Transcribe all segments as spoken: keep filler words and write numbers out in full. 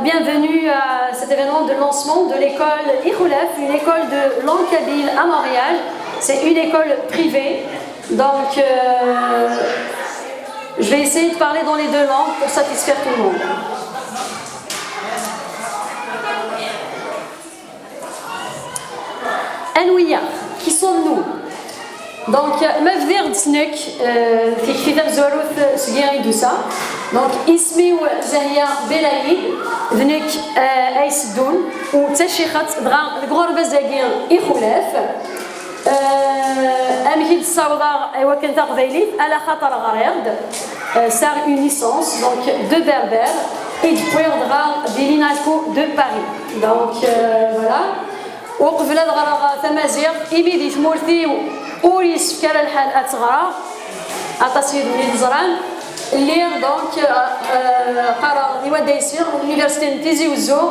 Bienvenue à cet événement de lancement de l'école Ixulaf, une école de langue kabyle à Montréal. C'est une école privée, donc euh, je vais essayer de parler dans les deux langues pour satisfaire tout le monde. Anwi-aɣ, qui sommes-nous? Donc, ma bdiɣ-d s nekk, euh, tikti tamezwarut seg-i i d-tusa. Donc, isem-iw Zahia Belaïd, d nekk euh, ay seddun, u d tacixet dɣa deg uɣerbaz-agi Ixulaf. Euh, amek i d-ssawḍeɣ i wakken taqbaylit, ala xaṭer ɣriɣ-d, euh, sɛiɣ une licence, donc de berbère, i d-wwiɣ dɣa di l'INALCO de Paris. Donc, euh, voilà. Uqbel ad ɣreɣ tamaziɣt, imi di tmurt-iw ur yessefk ara lḥal ad tt-ɣreɣ, aṭas yid-wen i teẓram, lliɣ donc euh, euh, qqareɣ di Wadaysi, l'université n Tizi Wezzu,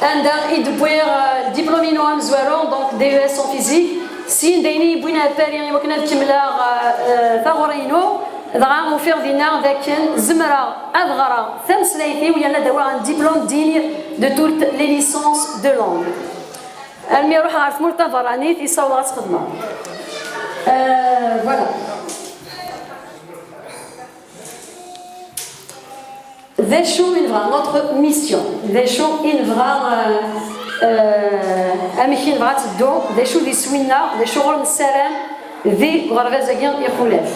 anda i d-wwiɣ euh, diplôme-inu amezwaru, donc D E S en physique, syin d ayen i yi-wwin ar Paris i wakken ad kemmleɣ euh, euh, taɣuri-inu, dɣa ufiɣ dinna d akken zemreɣ ad ɣreɣ tameslayt-iw yerna ad awiɣ un diplôme digne de toutes les licences de langue. Almi ruḥeɣ ɣer tmurt taberranit i ssawḍeɣ ad tt-xedmeɣ. Euh, voilà. D acu i nebɣa, notre mission, d acu i nebɣa, euh, euh, amek i nebɣa ad teddu, d acu d iswi-nneɣ, d acu ɣur nessaram di uɣerbaz-agi Ixulaf.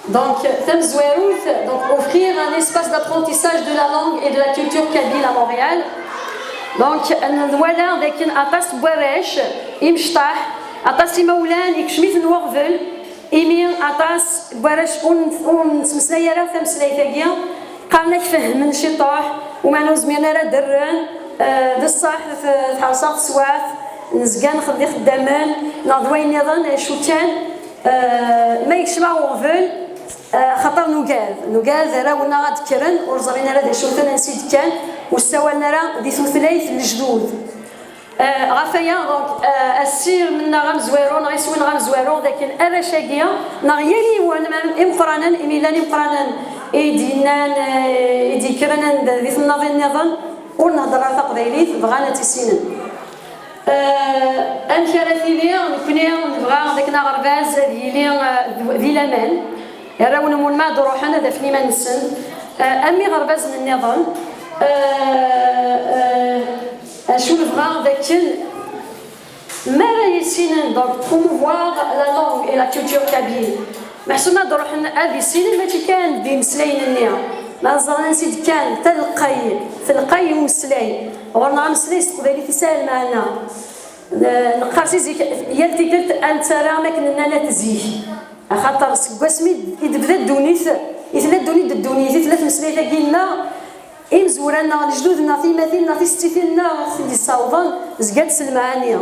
Donc, tamezwarut, donc offrir un espace d'apprentissage de la langue et de la culture kabyle à Montréal. Donc, nwala dakken aṭas n warrac, imecṭaḥ, aṭas imawlan, ikcem-iten weɣbel, imi aṭas n warrac ur n- ur nettmeslay ara tameslayt-agi, qqaren-ak fehmen ciṭuḥ, umeɛna ur zmiren ara ad rren, eh, d ṣṣeḥ, t- tḥerṣ-aɣ teswiɛt, nezga nxeddem ixeddamen, neɣ d wayen nniḍen, acu kan, eh, ma yekcem-aɣ uɣbel, eh, axaṭer nugad, nugad arraw-nneɣ ad d-kkren, ur ẓrin ara d acu-ten, ansi d-kkan, ur ssawalen ara di tutlayt n lejdud. Eh, ɣef waya, donc, eh, asirem-nneɣ amezwaru, neɣ iswi-nneɣ amezwaru, d akken arrac-agi, neɣ yal yiwen, même imeqqranen, imi llan imeqqranen i d-yennan, eh, i d-yekkren anda di temnaḍin nniḍen, ur nhedder ara taqbaylit, bɣan ad tt-issinen. Eh, amek ara tili? Nekni nebɣa d akken aɣerbaz ad yili, eh, d- di laman. Arraw n umulma ad ruḥen ad afen iman-nsen, eh, am iɣerbazen nniḍen. Eh, eh, acu nebɣa d akken mi ara yissinen, donc, promouvoir la langue et la culture kabyle. Meḥsub ma ad ruḥen ad issinen, mačči kan d imeslayen-nni, ma ẓran ansi d-kkan, taleqqay, taleqqay umeslay. Ɣur-neɣ ameslay s teqbaylit yesɛa lmeɛna. Eh, neqqar si zik, yal tikkelt ad nettarra am akken nnan at zik. Axaṭer seg wasmi i d-tebda ddunit, i tella ddunit d ddunit, i tella tmeslayt-agi-nneɣ, imezwura-nneɣ, lejdud-nneɣ, tiymatin-nneɣ, tissettin-nneɣ, i t-id-yessawḍen, zgant s lemɛani.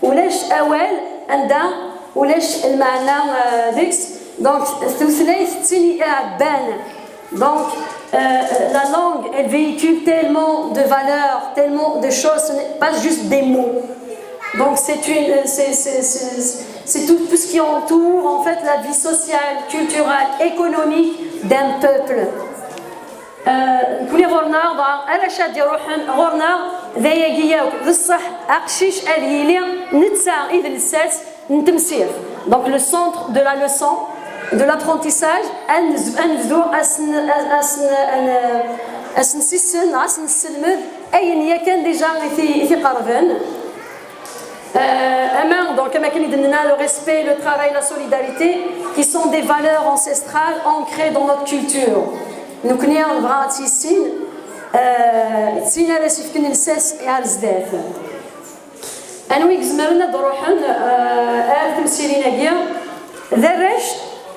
Ulac awal anda ulac lmeɛna, eh, deg-s. Donc, tutlayt d tin i iɛebban. Donc, euh, la langue, elle véhicule tellement de valeurs, tellement de choses, ce n'est pas juste des mots. Donc, c'est une, c'est, c'est, c'est, c'est tout, tout ce qui entoure, en fait, la vie sociale, culturelle, économique d'un peuple. Euh, nekni ɣur-neɣ, dɣa, arrac ad d-iruḥen ɣur-neɣ, d ayagi yakk, d ṣṣeḥ, aqcic ad yili netta i d lsas n temsirt. Donc, le centre de la leçon, de l'apprentissage, ad nez- ad nebdu ad sen- ad sen- ad n- ad s-nsissen, ad s-nesselmed ayen yakan déjà i t- i t-iqerben. Euh, ama, donc, am akken i d-nenna, le respect, le travail, la solidarité, qui sont des valeurs ancestrales ancrées dans notre culture. Nekni nebɣa ad tt-yissin, euh, d tin ara s-yefken lsas ar zdat. Anwa i izemren ad ruḥen, euh, ar temsirin-agi? D arrac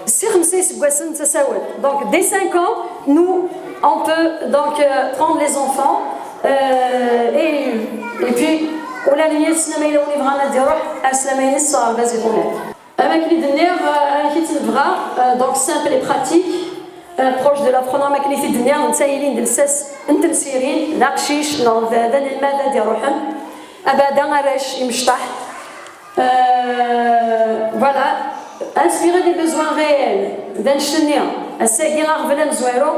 si xemsa iseggasen d tasawalt. Donc, dès cinq ans, nous, on peut donc euh, prendre les enfants. Euh, et, et puis, ula d yal snat ma yella win ibɣan ad iruḥ, ar snat ma yella s aɣerbaz iḍulan. Am akken i d-nniɣ, euh, amek i tt-nebɣa, euh, donc simple et pratique, euh, proche de l'apprenant, am akken i t-id-nniɣ, netta yilin d lsas n temsirin, d aqcic neɣ d d anelmad ad iruḥen. Abada arrac imecṭaḥ. Euh, voilà, inspirer des besoins réels, d annect-nni. Ass-agi aɣbel amezwaru,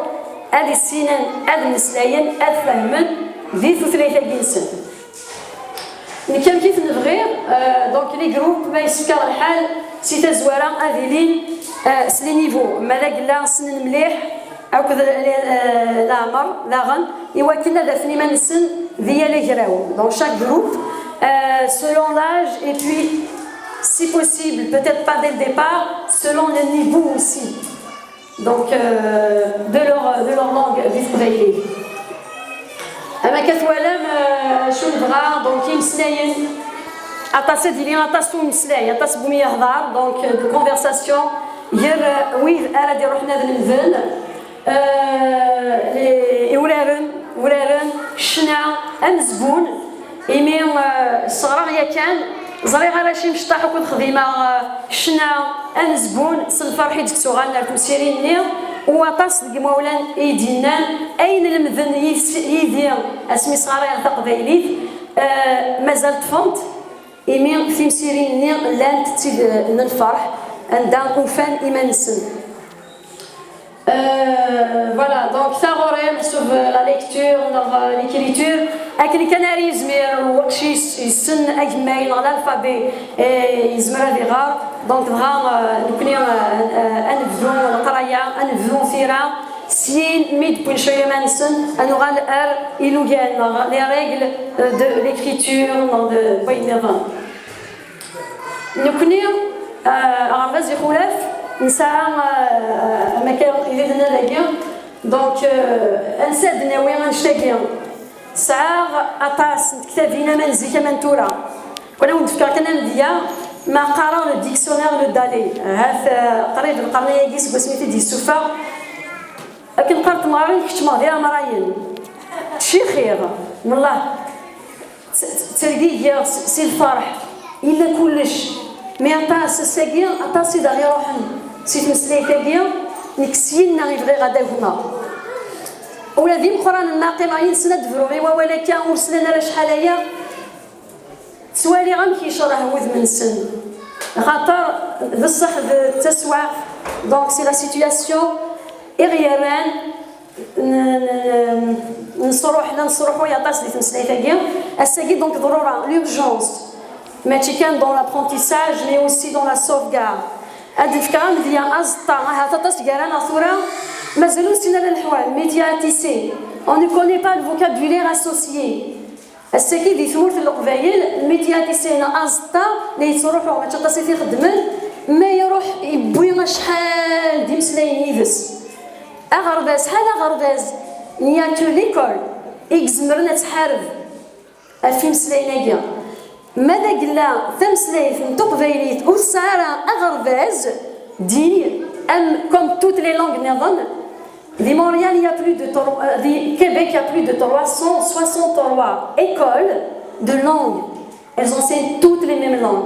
ad issinen, ad mmeslayen, ad fehmen, di tutlayt-agi-nsen. Nekk amek i ten-bɣiɣ, euh, donc les groupes ma yessefk-aɣ lḥal si tazwara ad ilin, euh, s les niveaux, ma d agella ssnen mliḥ akked, euh, leɛmer daɣen, i wakken ad afen iman-nsen di yal agraw. Donc chaque groupe, euh, selon l'âge et puis si possible, peut-être pas dès le départ, selon le niveau aussi. Donc, euh, de leur, de leur langue, di teqbaylit. Ama akka twalam, euh, acu nebɣa, donc imeslayen, aṭas ad yili, aṭas n umeslay, aṭas n wumi yehḍer, donc, euh, de conversation, gar, euh, wid ara d-iruḥen ad lemden, euh, les, uraren, uraren, ccna, amezgun, imi, euh, sɣreɣ yakan, ẓriɣ arrac imecṭaḥ akked xdimeɣ, euh, ccna, amezgun, s lferḥ i d-ttuɣalen ar temsirin-nni, u aṭas deg imawlan i yi-d-yennan, ayen lemden yid-, yid-i asmi sɣarayeɣ taqbaylit, euh, mazal ṭṭfent, imi timsirin-nni llant d tid n lferḥ, anda ufan iman-nsen. Euh, voilà, donc taɣuri meḥsub, euh, la lecture neɣ, euh, l'écriture, akken kan ara yizmir uqcic yessen agemmay neɣ l'alphabet, eh, yezmer ad iɣer. Donc dɣa, euh, nekni, euh, euh, ad nebdu leqraya, ad nebdu tira, syin mi d-wwin cwiya iman-nsen, ad nuɣal ar ilugan neɣ les règles, euh, de l'écriture neɣ de wayen nniḍen. Nekni, euh, aɣerbaz Ixulaf, nesɛa, euh, amakar i d-nenna dagi, donc, euh, ansa d-nawi annect-agi? Sɛiɣ aṭas n tektabin, ama n zik ama n tura. Kan ad wen-d-fkeɣ kan amedya, ma qqareɣ le dictionnaire Le Dallet, ahat, euh, qrib lqern-agi seg wasmi i t-id-yessufeɣ. Akken qqarent temɣarin, keččmeɣ d iɛemrayen. Ttcixiɣ, wellah. Tt-, tt-, ttergigiɣ s, si lferḥ. Yella kullec. Mi aṭas ass-agi, aṭas i d aɣ-iruḥen si tmeslayt-agi, nekk s yinna i bɣiɣ ad agmeɣ. Ula d imeqqranen ma qqimeɣ yid-sen ad d-bruɣ i wawal akka ur slan ara acḥal aya, ttwaliɣ amek yecreḥ wudem-nsen. Xaṭer d ṣṣeḥ d taswaɛt, donc c'est la situation i ɣ-yerran n-, n-, n-, nesruḥ, la nesruḥuy aṭas di tmeslayt-agi. Ass-agi, donc, ḍrura, l'urgence, mačči kan dans l'apprentissage, mais aussi dans la sauvegarde. Ad d-fkeɣ amedya aẓeṭṭa, ahat aṭas gar-aneɣ tura mazal ur nessin ara leḥwal, métier à tisser. On ne connaît pas le vocabulaire associé. Ass-agi di tmurt n Leqbayel, métier à tisser neɣ aẓeṭṭa la yettruḥu, mačči aṭas i t-ixeddmen, ma iruḥ yewwi acḥal d imeslayen yid-s. Aɣerbaz, ḥala aɣerbaz, il n'y a que l'école i izemren ad tḥareb ɣef imeslayen-agi. Ma d agella tameslayt n teqbaylit ur tesɛi ara aɣerbaz digne, am, comme toutes les langues nniḍen, di Montréal, il y a plus de trois, euh, di Québec, il y a plus de trois cent soixante-trois écoles de langue. Elles enseignent toutes les mêmes langues.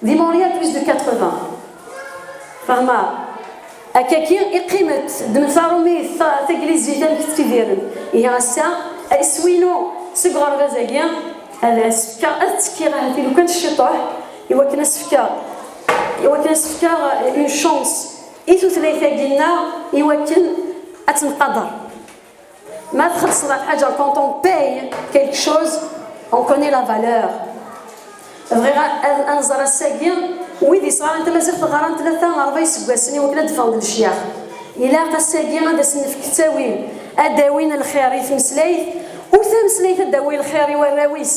Di Montréal, plus de quatre-vingts. Fehmeɣ. Akkagi, iqqim-d, ddem taṛumit, ta-, taglizit, amek ttidiren. Ihi ass-a, iswi-inu seg uɣerbaz-agi, ad as-fkeɣ, ad ttekkiɣ ahat i lukan s ciṭuḥ, i wakken ad as-fkeɣ, i wakken ad as-fkeɣ une chance i tutlayt-agi-nneɣ, i wakken ad tenqader. Ma txellṣeḍ ɣef ḥaǧa, quand on paye quelque chose, on connaît la valeur. Bɣiɣ a-, a-, ad nẓer ass-agi, wid yesɣaran tamaziɣt ɣran tlata, ṛebɛa iseggasen i wakken ad d-ffɣen d lecyax. Ilaq ass-agi ad asen-nefk ttawil, ad d-awin lxir i tmeslayt, u tameslayt ad d-tawi lxir i warraw-is.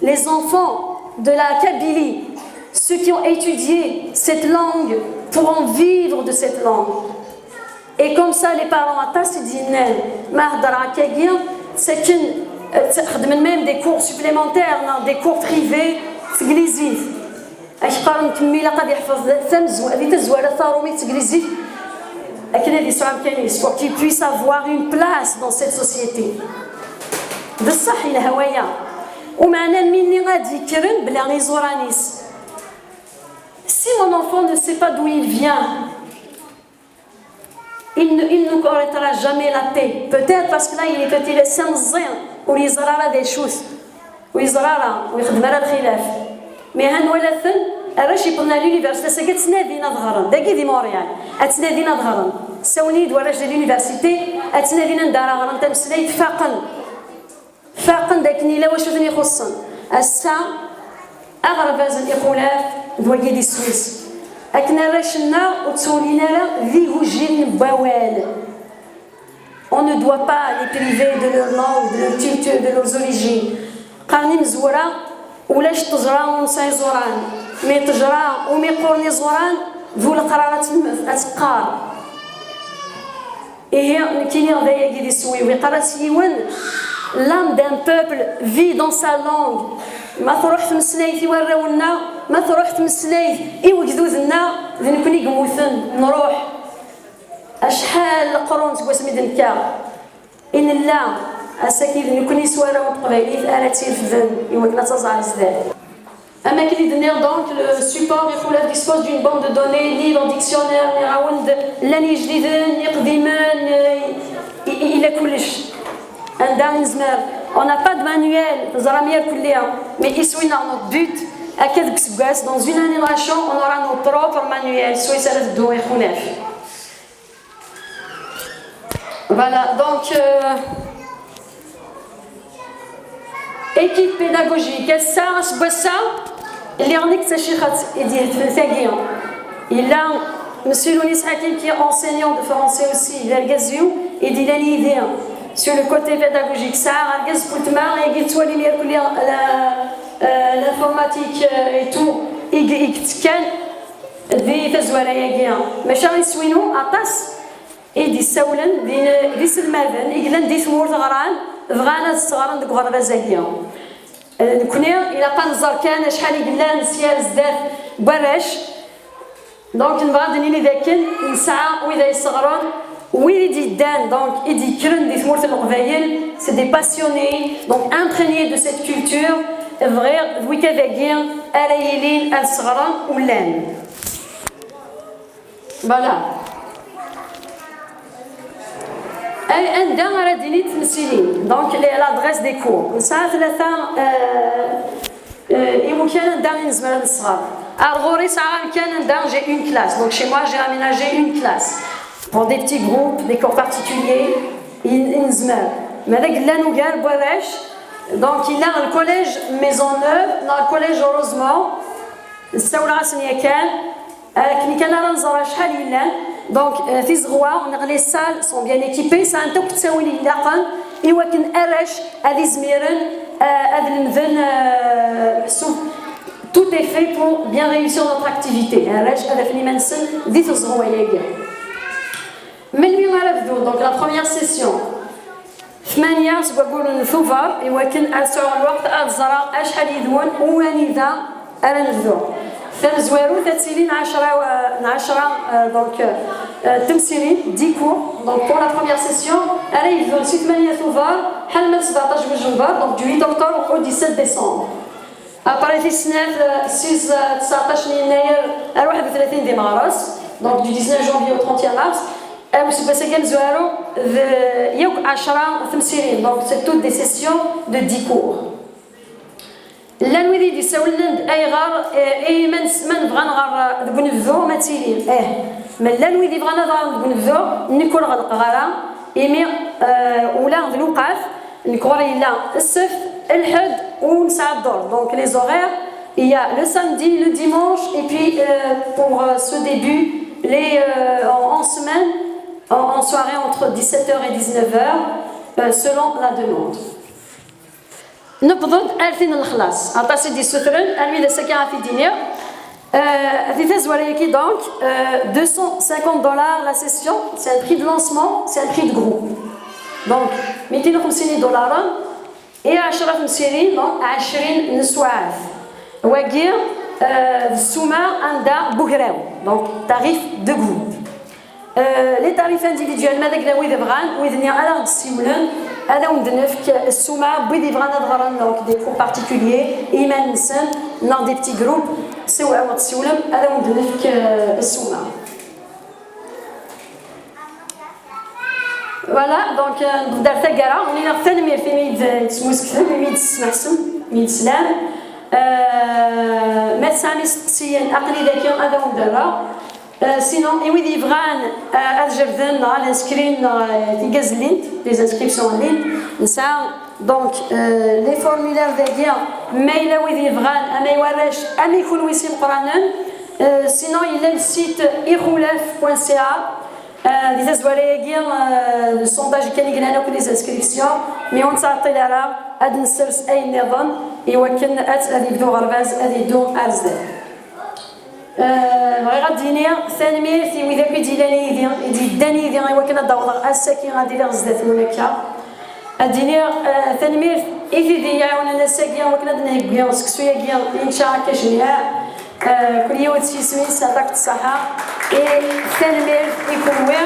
Les enfants de la Kabylie, ceux qui ont étudié cette langue, pourront vivre de cette langue. Et comme ça, les parents, aṭas i d-yennan, ma heddreɣ akkagi, ttaken, eh, tt-, xedmen même des cours supplémentaires, neɣ des cours privés, s teglizit. Ak qqaren kemmi ilaq ad yeḥfeḍ tamezwa-, di tazwara taṛumit s teglizit, akken ad yesɛu amkan-is, pour qu'il puisse avoir une place dans cette société. D ṣṣeḥ, yelha waya. Umeɛna mi nni ad d-yekkren bla iẓuran-is. Si mon enfant ne sait pas d'où il vient, il ne, il ne connaîtra jamais la paix. Peut-être parce que là, il est petit, ass-a meẓẓi, ur yeẓri ara d acu-t. Ur yeẓri ara, ur yexdim ara lxilaf. Mais ha nwala-ten, arrac yewwḍen ar l'université, ass-agi ad ttnadin ad ɣren. Dagi di Montréal, ad ttnadin ad ɣren. Ssawlen-iyi-d warrac di l'université, ad ttnadin anda ara ɣren tameslayt, faqen. Faqen d akken yella wacu ten-ixuṣṣen. Ass-a, aɣerbaz n Iqulaf d wagi di Swis. Akken arrac-nneɣ ur ttulin ara d igujilen n wawal. On ne doit pas les priver de leur langue, de leur culture, de leurs origines. Qqaren imezwura, ulac ṭṭejra ur nesɛi iẓuran. Mi ṭṭejra umi qquren iẓuran, d uleqrar ad tem-, ad teqqar. Ihi, nekkini d ayagi d iswi, yeqqar-as yiwen, l'âme d'un peuple vit dans sa langue. Ma truḥ tmeslayt i warraw-nneɣ, ma truḥ tmeslayt i wegdud-nneɣ, d nekkni i yemmuten, nruḥ. Acḥal leqrun seg wasmi d-nekka i nella, ass-agi d nekkni s warraw n teqbaylit ara tt-irefden i wakken ad taẓ ar zdat. Am akken i d-nniɣ, donc, le support Iqulaf dispose d'une banque de données, livres, dictionnaires, nniɣ-awen-d, llan ijdiden, iqdimen, i, i, ila kullec. Anda i nezmer, on n'a pas de manuel, teẓram irkelli, mais iswi-nneɣ, notre but, akka deg useggas, dans une année de ration, on aura nos propres manuels, swayes ara teddu Iqulaf. Voilà, donc, euh, équipe pédagogique, ass-a, aseggas-a, lliɣ nekk d tacixet i d-yehedfen tagi. Yella Monsieur Lounis Hakim, qui est enseignant de français aussi, d argaz-iw i d-yellan yid-i sur le côté pédagogique. Sɛiɣ argaz n weltma, yagi yettwali mi irkelli la, euh, l'informatique, euh, et tout, i, i yettekkan di tazwara-agi. Maca iswi-inu aṭas i d-issawlen d, d iselmaden i yellan di tmurt ɣran, bɣan ad sseɣren deg uɣerbaz-agi. Eh, nekkni ilaq ad nẓer kan acḥal i yellan sya ar zdat n warrac. Donc, nebɣa ad d-nini d akken nesɛa wid ay yesseɣren, wid i d-yeddan, donc, i d-yekkren di tmurt n Leqbayel, c'est des passionnés, donc imprégnés de cette culture. Bɣiɣ d wikad-agi ara yilin ad sseɣren ullan. Voilà. Ay, anda ara d-ini temsilin? Donc, les, l'adresse des cours. Nesɛa tlata, euh, euh, imukan anda i nezmer ad nesɣer. Ar ɣur-i sɛiɣ amkan anda j'ai une classe. Donc, chez moi, j'ai aménagé une classe. Pour des petits groupes, des cours particuliers, i, i nezmer. Ma d agella n ugar n warrac, donc, yella le collège Maisonneuve, neɣ le collège Heureusement, ssawleɣ-asen yakan. Akken kan ara nẓer acḥal yellan. Donc, euh, tizeɣwa neɣ les salles sont bien équipées, sɛant akk ttawil ilaqen i wakken arrac ad izmiren, euh, ad lemden, euh, meḥsub tout est fait pour bien réussir notre activité. Arrac ad afen iman-nsen di tezeɣwa-agi. Melmi ara bdun? Donc, la première session. Tmanya seg waggur n Tubeṛ, i wakken ad sɛuɣ lweqt ad ẓreɣ acḥal yid-wen u anida ara nebdu. Tamezwarut ad tili n ɛecra, n ɛecra, euh, donc, euh, temsirin, dix cours. Donc, pour la première session, ara yebdun si tmanya Tubeṛ ḥal ma d sbeɛṭac Wejember, donc du huit octobre au dix-sept décembre. Après, tis snat, euh, seg, euh, tseɛṭac n Yennayer ar waḥed u tlatin di Meɣres, donc du dix-neuf janvier au trente et un mars. Am useggas-agi amezwaru d yakk ɛecra temsirin, donc c'est toutes des sessions de dix cours. Llan wid i d-issawlen-d ayɣer, eh, i ma nes-, ma nebɣa ad nɣer, eh, deg unebdu ma tili, eh. Ma llan wid yebɣan ad ɣren deg unebdu, nekk ur ɣellqeɣ ara, imi, eh, ula d lewqat, nekk ɣur-i yella ssebt, lḥedd u nesɛa dduṛ. Donc les horaires, il y a le samedi, le dimanche, et puis, euh, pour, euh, ce début, les, euh, en, en semaine, en, en soirée entre dix-sept heures et dix-neuf heures, euh, selon la demande. Newweḍ-d ar tin n lexlaṣ. Aṭas i d-yessutren, armi d ass-agi ɣef i d-iniɣ. Euh, di tazwara-agi, donc, euh, deux cent cinquante dollars la session, c'est un prix de lancement, c'est un prix de groupe. Donc, mitin u xemsin idularen, i ɛecra temsirin, donc, ɛecrin n swaɛat. Wagi, euh, d ssuma anda n ugraw, donc, tarif de groupe. Euh, les tarifs individuels, ma d agla wid bɣan, wid-nni ad aɣ-d-ssiwlen, ad awen-d-nefk ssuma n wid yebɣan ad ɣren, donc, des cours particuliers, i yiman-nsen, neɣ des petits groupes, siw-, ad aɣ-d-ssiwlem, ad awen-d-nefk, euh, ssuma. Voilà, donc, euh, nebda ar taggara, ur iniɣ tanemmirt imi i d-tesmusktem, imi i d-tesmeḥsem, imi i d-teslam. Euh, ma tesɛam isteqsiyen, aql-i daki ad awen-d-rreɣ. Euh, sinon, i wid yebɣan, euh, ad jebden neɣ ad inscrin neɣ, euh, tigazlint, les inscriptions en ligne, nesɛa Donc, euh, les formulaires dagi, ma yella wid yebɣan, ama i warrac, ama i kunwi s imeqranen, euh, sinon yella le site ixulaf point C A, euh, di tazwara-agi, euh, le sondage kan i yellan akk les inscriptions, mais ur nettɛeṭṭil ara, ad nessers ayen nniḍen, i wakken ad, ad yebdu uɣerbaz, ad yeddu ar zdat. Eh, bɣiɣ ad d-iniɣ tanemmirt i wid akk i d-yellan yid-i, i d-yeddan yid-i i wakken ad d-awḍeɣ ass-agi ad iliɣ zdat-wen akka. Ad d-iniɣ, eh, tanemmirt i tid i yi-iɛawnen ass-agi i wakken ad d-nheggi seksu-agi i nečča akka jmiɛ. Eh, kul yiwet s yisem-is, yeɛṭi-k ṣṣeḥḥa. I tanemmirt i kunwi.